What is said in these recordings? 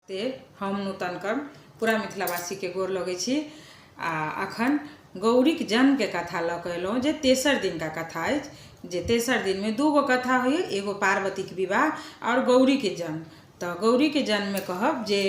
ते हम नूतन कर्म पूरा मिथिलावासीके गोर लगै छी। आ अखन गौरीक जन्मके कथा लऽ कऽ एलहुँ जे तेसर दिनका कथा अछि, जे तेसर दिनमे दू गो कथा होइए, एगो पार्वतीके विवाह आओर गौरीके जन्म। तऽ गौरीके जन्ममे कहब जे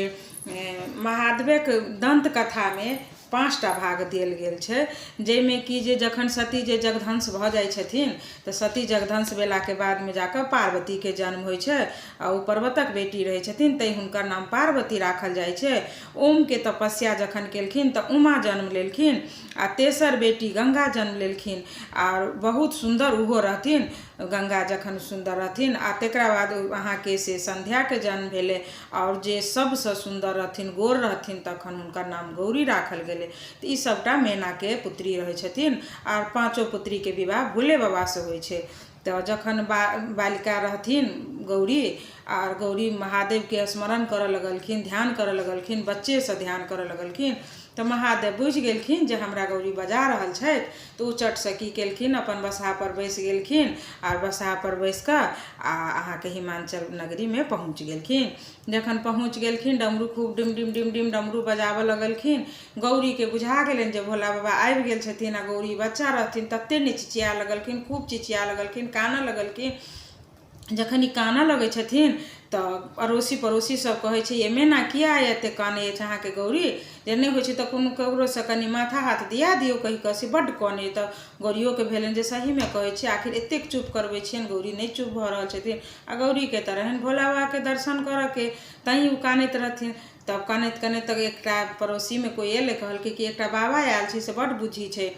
महादेवक दन्त कथामे 5टा भाग देल गेल छै, जाहिमे कि जे जखन सती जे जगध्वंस भऽ जाइ छथिन तऽ सती जगध्वंस भेलाके बादमे जाकऽ पार्वतीके जन्म होइ छै आ ओ पर्वतक बेटी रहै छथिन, तैँ हुनकर नाम पार्वती राखल जाइ छै। ओमके तपस्या जखन केलखिन तऽ उमा जन्म लेलखिन आ तेसर बेटी गङ्गा जन्म लेलखिन आर बहुत सुन्दर ओहो रहथिन। गङ्गा जखन सुन्दर रहथिन आ तकरा बाद अहाँके से सन्ध्याके जन्म भेलै आओर जे सभसँ सुन्दर रहथिन, गोर रहथिन, तखन हुनकर नाम गौरी राखल गेलै। तऽ ई सभटा मैनाके पुत्री रहै छथिन आर पाँचो पुत्रीके विवाह भोले बाबासँ होइ छै। तऽ जखन बालिका रहथिन गौरी आर गौरी महादेवके स्मरण करऽ लगलखिन, ध्यान करऽ लगलखिन, बच्चेसँ ध्यान करऽ लगलखिन तऽ महादेव बुझि गेलखिन जे हमरा गौरी बजा रहल छथि। तऽ ओ चटसँ की केलखिन, अपन बसहापर बैसि गेलखिन आर बसहापर बैसि कऽ आ अहाँके हिमाञ्चल नगरीमे पहुँच गेलखिन। जखन पहुँच गेलखिन, डमरू खूब डिम डिम डिम डिम डमरू बजाबऽ लगलखिन। गौरीके बुझा गेलनि जे भोला बाबा आबि गेल छथिन आ गौरी बच्चा रहथिन तते ने चिचिया लगलखिन, खूब चिचिया लगलखिन, कानऽ लगलखिन। जखन ई कानऽ लगै छथिन तऽ अड़ोसी पड़ोसी सब कहै छै, ये मैना किया एते कानै अछि अहाँके गौरी, जे नहि होइ छै तऽ कोनो ककरोसँ कनि माथा हाथ दिया दियौ कहि कऽ से बड्ड कनै। तऽ गौरियोके भेलनि जे सहीमे कहै छै, आखिर एतेक चुप करबै छियनि, गौरी नहि चुप भऽ रहल छथिन। आ गौरीके तऽ रहनि भोला बाबाके दर्शन करऽके, तैँ ओ कानैत रहथिन। तब कानैत कानैत तक एकटा पड़ोसीमे कोइ एलै, कहलकै कि एकटा बाबा आयल छै से बड्ड बुद्धि छै,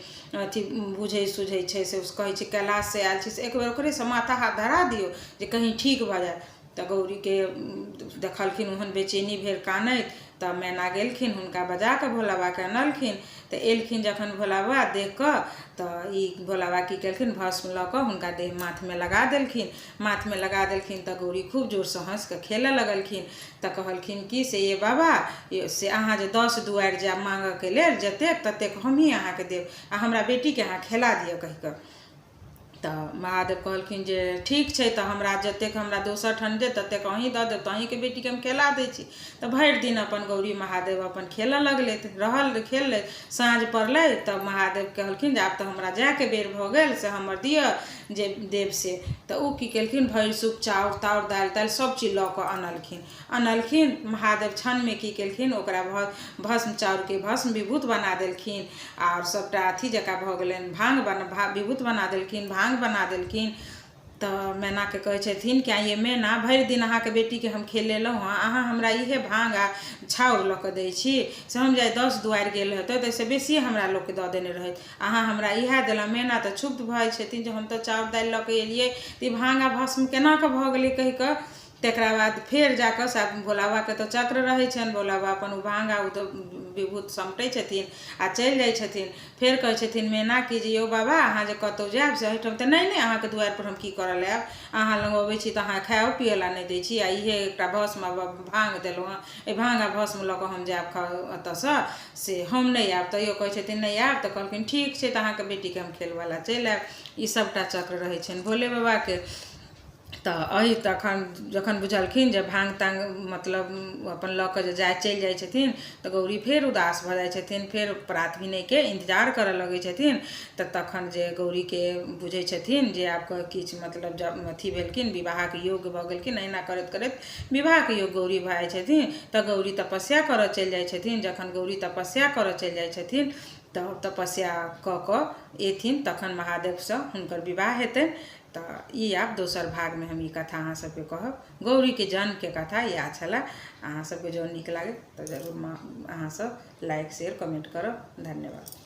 अथी बुझै सुझै छै, से कहै छै कैलाशसँ आयल छै, से एक बेर ओकरेसँ माथा हाथ धरा दियौ जे कहीँ ठीक भऽ जायत। तऽ गौरीके देखलखिन ओहन बेचैनी भेल कानैत, तऽ मैना गेलखिन हुनका बजा कऽ भोला बाबाके अनलखिन। तऽ एलखिन जखन भोला बाबा देख कऽ तऽ ई भोला बाबा की केलखिन, भस्म लऽ कऽ हुनका देह माथमे लगा देलखिन। माथमे लगा देलखिन तऽ गौरी खूब जोरसँ हँसि कऽ खेलऽ लगलखिन। तऽ कहलखिन कि से ये बाबा, से अहाँ जे 10 दुआरि जायब माँगऽके लेल, जतेक ततेक हमहीँ अहाँके देब आ हमरा बेटीके अहाँ खेला दिअ कहि कऽ। तऽ महादेव कहलखिन जे ठीक छै, तऽ हमरा जतेक हमरा दोसर ठाम देत ततेक अहीँ दऽ देब, तऽ अहीँके बेटीके हम खेला दै छी। तऽ भरि दिन अपन गौरी महादेव अपन खेलऽ लगलथि, रहल खेललथि। साँझ पड़लै तऽ महादेव कहलखिन जे आब तऽ हमरा जायके बेर भऽ गेल, से हमर दिअ जे देब से। तऽ ओ की केलखिन, भरि सूप चाउर ताउर दालि तालि सभ चीज लऽ कऽ अनलखिन। अनलखिन महादेव क्षणमे की केलखिन, ओकरा भस्म चाउरके भस्म विभूत बना देलखिन आओर सभटा अथी जकाँ भऽ गेलनि, भाङ्ग बना विभूत बना देलखिन, भाङ्ग बना देलखिन। तऽ मैनाके कहै छथिन कि ये मैना, भरि दिन अहाँके बेटीके हम खेलेलहुँ हँ, अहाँ हमरा इहे भाङ्ग आ छाउर लऽ कऽ दै छी, से हम जे 10 दुआरि गेल हेतै ताहिसँ बेसी हमरा लोक दऽ देने रहैत, अहाँ हमरा इएह देलहुँ। मैना तऽ क्षुब्ध भऽ जाइ छथिन जे हम तऽ चाउर दालि लऽ कऽ एलियै तऽ ई भाङ्ग आ भस्म केना कऽ भऽ गेलै कहि कऽ। तकरा बाद फेर जाकऽ भोला बाबाके तऽ चक्र रहै छनि, भोला बाबा अपन ओ भाङ्ग आ ओ तऽ विभूत समटै छथिन आ चलि जाइ छथिन। फेर कहै छथिन मैना कि जे यौ बाबा, अहाँ जे कतहु जायब से एहिठाम तऽ नहि नहि अहाँके दुआरिपर हम की करऽ लए आयब, अहाँ लग अबै छी तऽ अहाँ खाइओ पियै लए नहि दै छी आ इहे एकटा भस्म आ भाङ्ग देलहुँ हँ, एहि भाङ्ग आ भस्म लऽ कऽ हम जायब एतऽसँ, से हम नहि आयब। तैयो कहै छथिन नहि आयब, तऽ कहलखिन ठीक छै, तऽ अहाँके बेटीके हम खेलबै लए चलि आयब। ई सभटा चक्र रहै छनि भोले बाबाके। तऽ एहि तखन जखन बुझलखिन जे भाङ्ग ताङ्ग मतलब अपन लऽ कऽ जे जाइ चलि जाइ छथिन तऽ गौरी फेर उदास भऽ जाइ छथिन, फेर प्रात भेनेके इन्तजार करऽ लगै छथिन। तऽ तखन जे गौरीके बुझै छथिन जे आब किछु मतलब जब अथी भेलखिन, विवाहके योग्य भऽ गेलखिन, एहिना करैत करैत विवाहके योग्य गौरी भऽ जाइ छथिन। तऽ गौरी तपस्या करऽ चलि जाइ छथिन। जखन गौरी तपस्या करऽ चलि जाइ छथिन तऽ तपस्या कऽ कऽ एथिन तखन महादेवसँ हुनकर विवाह हेतनि। तऽ ई आब दोसर भागमे हम ई कथा अहाँ सबके कहब। गौरीके जन्मके कथा इएह छलै। अहाँ सबके जँ नीक लागै तऽ जरूर अहाँ सब लाइक शेयर कमेन्ट करब। धन्यवाद।